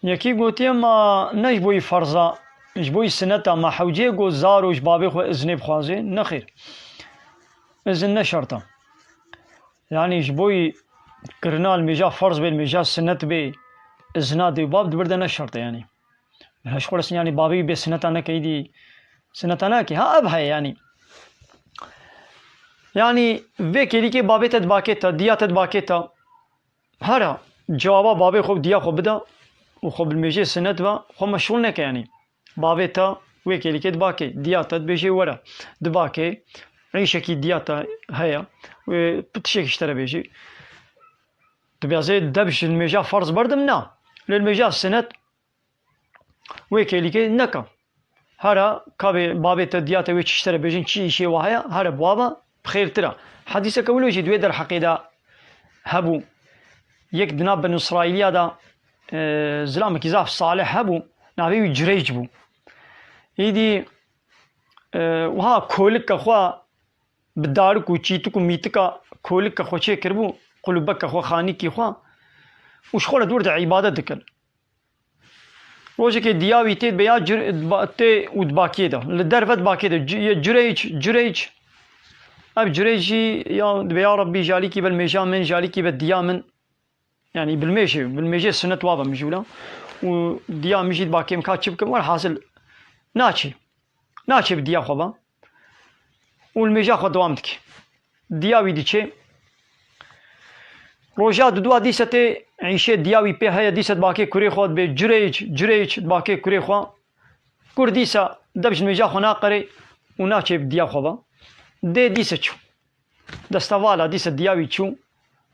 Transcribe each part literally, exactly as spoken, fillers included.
Yekî gotiye, ma ne ji bo yî ferza, ji bo yî sineta, ma hewcê got zaro ji babê xwe iznê bixwaze? Nexêr. Izin ne şert e. Yanî ji bo yî kirina li mêja ferz bê, li mêja sinet bê, izna dê û bab di vir de ne şert e yanî. Ji xwe re yanî babê wî bê sineta neke, îdî sineta nake. Ha, ev heye yanî. Yanî vê kêlîkê babê te dibakê te, diya te dibakê te. Hera cewaba babê xwe û diya xwe bide û xwe bi mêjê sinet ve xwe meşxûl neke yanî. Bavê te wê kêlîkê dibakê, diya te dibêjê were. Dibakê, îşekî diya te heye, wê tiştekî ji te re bêjî. Dibêjê deb ji nimêja ferz berdim, na. Lê nimêja sinet wê kêlîkê neke. Hera ka bê bavê te, diya te wê çi ji te re bêjin, çi îşê wa heye, here bi wa ve bi xêrtir e. Hedîseke wilo jî di wê derheqê de hebû. Yek di nav Benî Îsraîliya de, e, zilamekî zaf salih hebû, navê wî Cureyc bû. Îdî, e, wiha kolike xwe bi darik û çîtik û mîtika kolike xwe çêkiribû, qulubeke xwe, xanîkî xwe, û ji xwe re di wir de îbadet dikir. Rojekê diya wî tê dibe ya cir-, diba-, tê û dibakê de. Li derve dibakê de. Ci-, ye Cureyc, Cureyc. Ev Cureyc jî ya dibe, ya Rebbî, ji alîkî be li mêja min, ji alîkî be diya min. Yanî bi li mêjê, bi li mêjê sinet wa be mijûla. Û diya min jî dibakê min, ka çi bikim? Werhasil naçê. Naçê bi diya xwe ve. Û li mêja xwe dewam dike. Diya wî diçe. Roja didua dîse tê îşê diya wî pê heye, dîse dibakê kurê xwe, dibê Cureyc, Cureyc, dibakê kurê xwe. Kur dîsa deb ji nimêja xwe naqerê û naçê bi diya xwe ve. Dê dîse çû. Destevala dîsa diya wî çû,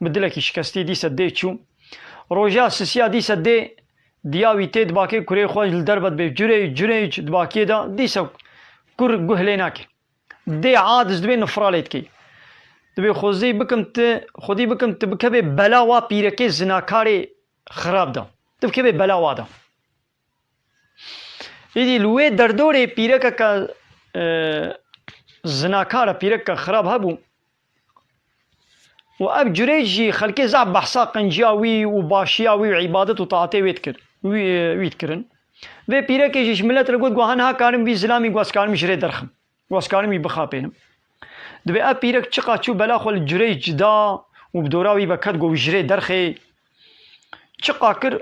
bi dilekî şikestî dîsa dê çû. Roja sisiya dîsa dê diya wî tê dibakê kurê xwe, li derve dibê Cureyc, Cureyc, dibakê de dîsa kur guh lê nake. Dê aciz dibê, nifra lê dikê. Dibê xwezî bikim tu, xwedî bikim tu bikevê bela wa pîrekê zinakarê xirab de. Tu bikevê bela wa de. Îdî li wê derdorê pîrekeke, e, zinakar e, pîrekeke xirab hebû. Û ev Cureyc jî xelkê zaf behsa qenciya wî û başiya wî û îbadet û taetê wê dikir, wî, wî dikirin. Vê pîrekê jî ji milet re got, "Guha niha karim vî zilamî, guha ez karim ji rê derxim. Guha ez karim wî bixapênim." Dibê ev pîrek çiqa çû bela xwe li Cureyc da û bi dora wî ve ket, got, "Wî ji rê derxê." Çiqa kir,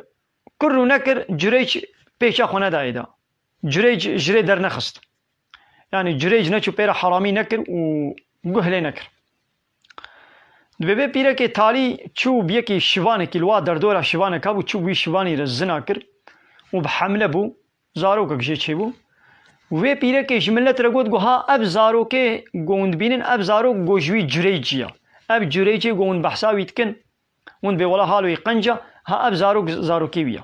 Kur û nekir, Cureyc pêça xwe nedayê de. Cureyc ji rê dernexist. Yanî Cureyc neçû pê re heramî nekir û guh lê nekir. Dibê vê pîrekê talî çû bi yekî şivanekî li wa derdora şivanek hebû, çû wî şivanî re zina kir û bi hemle bû, zarokek jê çêbû. Û vê pîrekê ji milet re got, got, "Ha ev zarokê ku hûn dibînin, ev zarok ku ji wî Cureycî ye. Ev Cureycê ku hûn behsa wî dikin." Hûn dibê wela hal wî qenc e, ha ev zarok zarokê wî ye.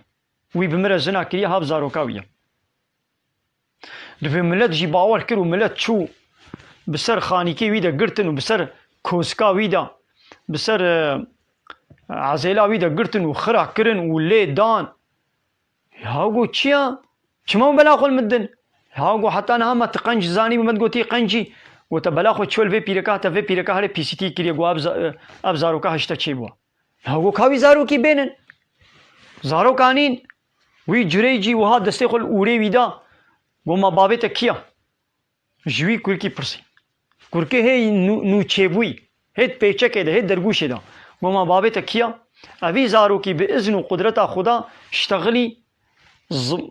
Wî bi min re zina kiriye, ha ev zaroka wî ye. Dibê milet jî bawer kir û milet çû bi ser xanîkê wî de girtin û bi ser koska wî de, bi ser, e, ezêla wî de girtin û xira kirin û lê dan. Ya got, "Çi ya? Çima hûn bela xwe li min didin?" Ya got, "Heta niha me ti qenc zanî, min gotî qencî." Gote, "Bela xwe çol vê pîreka, te vê pîreka herê pîsîtî kiriye, got, ev za-, ev zaroka hişte çêbû." Ya got, "Ka wî zarokî bênin." Zarok anîn. Wî Cureycî wiha destê xwe li ûrê wî da. Got, "Ma bavê te kî ya?" Ji wî kurkî pirsî. Kurkê hê nû-, nûçêbûyî, hê di pêçekê de, hê dergûşê de. Got, "Ma bavê te kî ya?" "Evî zarokî bi izn û qudreta Xuda ştexilî zi-,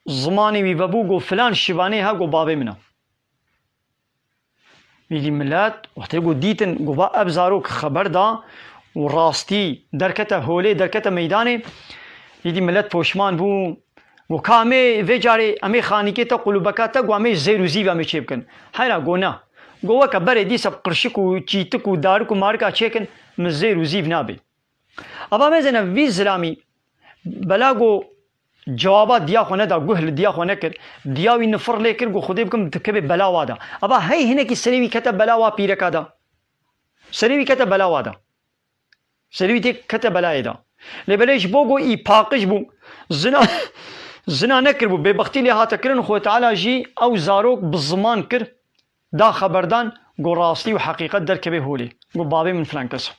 zimanê wî vebû, got, 'Filan şivanê ha, got, bavê min e.'" Îdî milet, wextê ku dîtin, ku va ev zarok xeber da û rastî derkete holê, derkete meydanê, îdî milet poşman bû. Ku ka em ê vê carê, em ê xanîkê te, qulûbeka te, ku em ê zêr û zîv em ê çê bikin. Heyra, ku na. Ku weke berê dîsa bi qirşik û çîtik û darik û marika çêkin, min zêr û zîv nabê. Ava mezene vî zilamî bela ku cewaba diya xwe neda, guh li diya xwe nekir, diya wî nifir lê kir, ku Xwedê bikim dikevê bela wa da. Ava hey hinekî serê wî kete bela wa pîreka da. Serê wî kete bela wa da. Serê wî tê kete belayê da. Lê belê ji bo ku î paqij bû, zina, zina nekiribû, bêbextî lê hate kirin, Xwedê Teala jî ew zarok bi ziman kir, da xeberdan, ku rastî û heqîqet derkeve holê. Ku bavê min filan kes.